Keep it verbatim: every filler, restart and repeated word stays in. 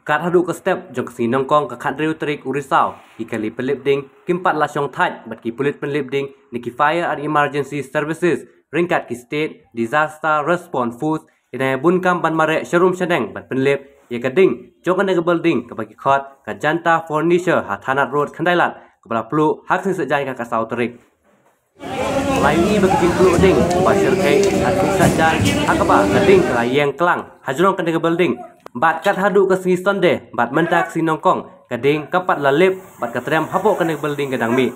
Kat haduh ka step jong ka sngi Nyngkong ka khathynriew tarik u Risaw, ki kali pynlip ding kim pat la shong thait bad ki pulit pynlip ding ne ki Fire and Emergency Services ryngkat ki State Disaster Response Force, ki dang bun kam ban mareh sharum shaneng ban pynlip ïa ka ding jong kane ka building kaba ki khot ka Janta Furniture ha Thanad Road, Khyndai Lad, kaba la pluh ha ka sngi Saitjaiñ ka khatsaw tarik. La ïohi ba ka jingpluh ding ba shyrkhei ha ka sngi Saitjaiñ, ha kaba ka ding ka la ïeng klang ha jrong kane ka building. Bad kat haduh ka sngi Sunday bad mynta ka sngi Nyngkong, ka ding kam pat la lip bad ka trem hapoh kane ka building ka dang mih.